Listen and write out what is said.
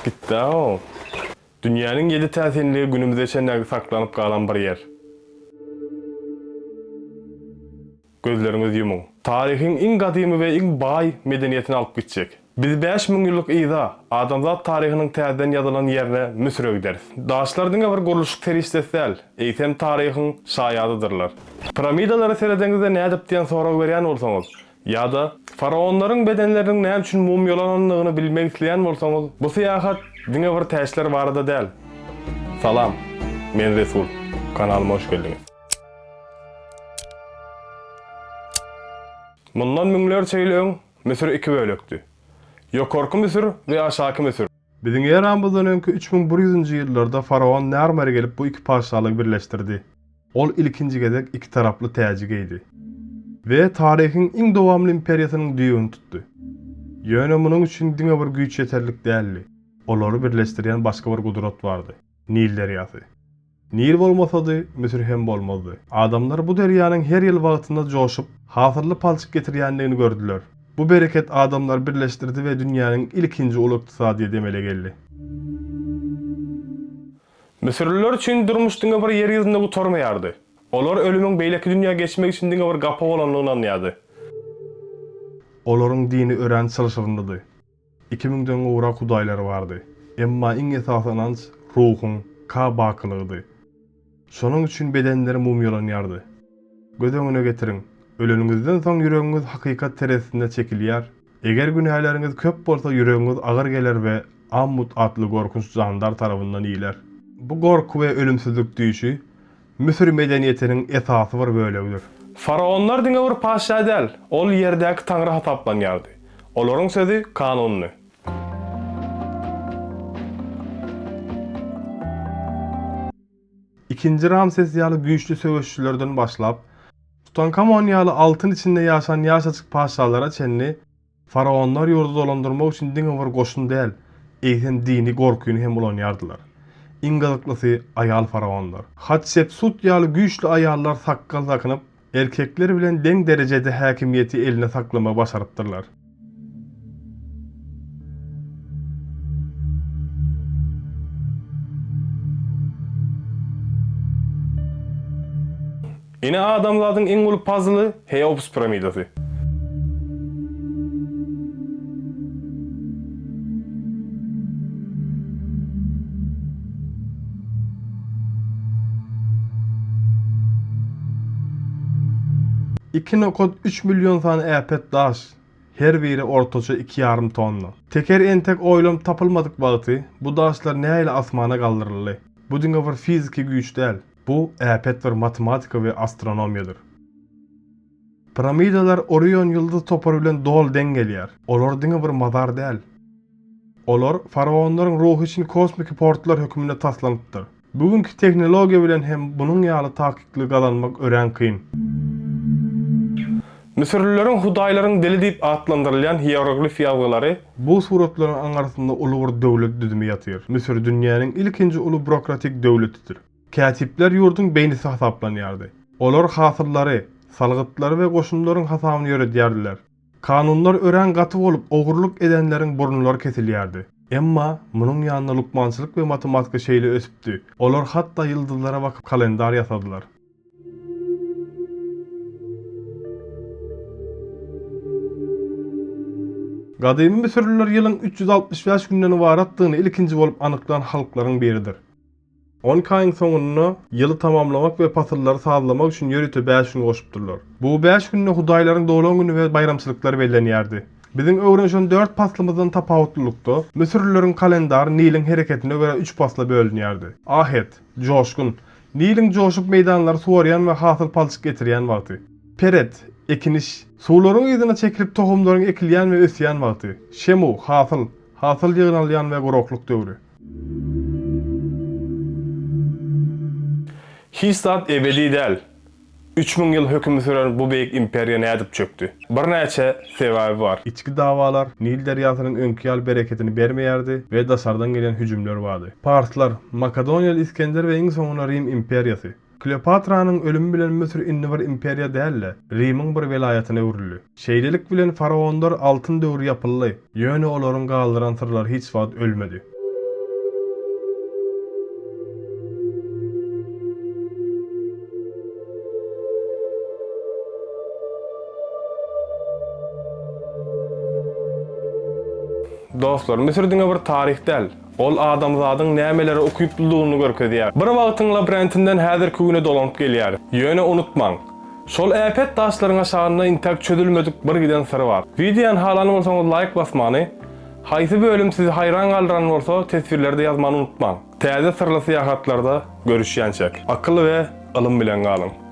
Gitdä-ow. Dünýäniň ýedi täsinligi günümize çenli saklanyp galan bir ýer. Gözleriňizi ýumuň. Taryhyň iň gadymy we iň baý medeniýetine alyp gitjek. Biz 5000 ýyllyk yza, adamzat taryhynyň täzeden ýazylan ýerine Müsüre gideris. Daşlar diňe bir gurluşyk serişdesi däl, eýsem taryhyň şaýadydyrlar. Piramidalara seredeňizde nädip diýen soragy berýän bolsaňyz, ýa-da faraonlaryň bedenleriniň näme üçin mumyýalanandygyny bilmek isleýän bolsaňyz, bu syýahat diňe bir täçler barada däl. Salam, men Resul. Kanalyma hoş geldiňiz. Mundan müňlerçe ýyl öň Müsür iki bölekdi. Ýokarky Müsür we Aşaky Müsür. Biziň eramyzdan öňki 3100-nji ýyllarda faraon Narmer gelip bu iki patyşalygy birleşdirdi. Ol ilkinji gezek iki taraply täji geýdi we taryhyň iň dowamly imperiýasynyň düýbüni tutdy. Ýöne munuň üçin diňe bir güýç ýeterlik däldi. Olary birleşdirýän başga bir gudrat bardy, Nil derýasy. Nil bolmasady, Müsür hem bolmazdy. Adamlar bu derýanyň her ýyl wagtynda joşup, hasylly palçyk getirýändigini gördüler. Bu bereket adamlary birleşdirdi we dünýäniň ilkinji uly ykdysadyýeti emele geldi. Müsürliler üçin durmuş diňe bir ýer ýüzünde gutarmaýardy. Olar ölümiň beýleki dünýä geçmek üçin diňe bir gapy bolandygyna ynanýardy. Olaryň dini örän çylşyrymlydy. Iki müňden gowrak hudaýlary bardy. Emma iň esasy ynanç ruhuň Ka bakylygydy. Şonuň üçin bedenleri mumyýalanýardy. Göz öňüne getiriň, öleniňizden soň ýüregiňiz hakykat terezisinde çekilýär. Eger günäleriňiz köp bolsa ýüregiňiz agyr geler we Ammut atly gorkunç jandar tarabyndan iýler. Bu gorky we ölümsizlik düýşi Müsür medeniýetiniň esasy bir bölegidir. Faraonlar diňe bir patyşa däl, ol ýerdäki taňry hasaplanýardy. Olaryň sözi kanundy. Ikinji Ramses ýaly güýçli söweşçilerden başlap, Tutankamon ýaly altyn içinde ýaşan ýaşajyk patyşalara çenli Faraonlar ýurdy dolandyrmak üçin diňe bir goşun däl, eýsem dini gorkyny hem ulanýardylar. Iň gyzyklysy aýal faraonlar. Hatşepsut ýaly güýçli aýallar sakgal dakynyp, erkekler bilen deň derejede häkimiýeti elinde saklamagy başarypdyrlar. Ine adamzadyň iň uly pazly Heops piramidasy. Iki nokat üç million sany äpet daş, her biri ortaça iki ýarym tonna. Teker entek oýlanyp tapylmadyk wagty bu daşlar nähili asmana galdyryldy? Bu diňe bir fiziki güýç däl. Bu äpet bir matematika we astronomiýadyr. Piramidalar Orion ýyldyz topary bilen doly deň gelýär. Olar diňe bir mazar däl. Olar faraonlaryň ruhy üçin kosmiki portlar hökmünde taslanypdyr. Bu günki tehnologiýa bilen hem munuň ýaly takyklygy gazanmak örän kyn. Müsürlileriň hudaýlaryň dili diýip atlandyrylýan hieroglif ýazgylary. Bu suratlaryň aňyrsynda uly bir döwlet düzümi ýatyr. Müsür dünýäniň ilkinji uly burokratik döwletidir. Kätipler ýurduň beýnisi hasaplanýardy. Olar hasyllary, salgytlary we goşunlaryň hasabyny ýöredýärdiler. Kanunlar örän gaty bolup, ogurlyk edenleriň burunlary kesilýärdi. Emma, munuň ýanynda lukmançylyk we matematika şeýle ösüpdi, olar hatda ýyldyzlara bakyp kalendar ýasadylar. Gadymy müsürliler ýylyň 365 günden ybaratdygyny ilkinji bolup anyklan halklaryň biridir. On iki aýyň soňunda ýyly tamamlamak we pasyllary sazlamak üçin ýörite bäş gün goşupdyrlar. Bu bäş günde hudaýlaryň doglan güni we baýramçylyklar bellenýärdi. Biziň öwrenişen dört paslymyzdan tapawutlylykda, müsürlileriň kalendary Niliň hereketine görä üç pasla bölünýärdi. Ahet, joşgun, Niliň joşup meýdanlary suwarýan we hasyl palçyk getirýän wagty. Peret, ekiniş, suwlaryň yzyna çekilip tohumlaryň ekilýän we ösýän wagty. Şemu, hasyl, hasyl ýygnalýan we guraklyk döwri. Hiç zat ebedi däl. 3000 ýyl höküm süren bu beýik imperiýa nädip çökdi? Birnäçe sebäbi bar. Içki dawalar, Nil derýasynyň öňki ýaly bereketini bermeýärdi we daşardan gelýän hüjümler bardy. Parslar, Makedoniýaly Isgender we iň soňunda Rim imperiýasy. Kleopatranyň ölümi bilen Müsür indi bir imperiýa däl-de, Rimiň bir welaýatyna öwrüldi. Şeýlelik bilen faraonlar altyn döwri ýapyldy, ýöne olaryň galdyran syrlary hiç wagt ölmedi. Dostlar, Müsür diňe bir taryh däl. Ol adamzadyň nämelere ukyplydygyny görkezýär. Bir wagtyň labirintinden häzirki güne dolanyp gelýär. Ýöne unutmaň, şol äpet daşlaryň aşagynda intäk çözülmedik bir giden syr bar. Wideony halan bolsaňyz laýk basmany, haýsy bölüm sizi haýran galdyran bolsa teswirlerde ýazmany unutmaň. Täze syrly syýahatlarda görüşýänçäk, akyl we ylym bilen galyň.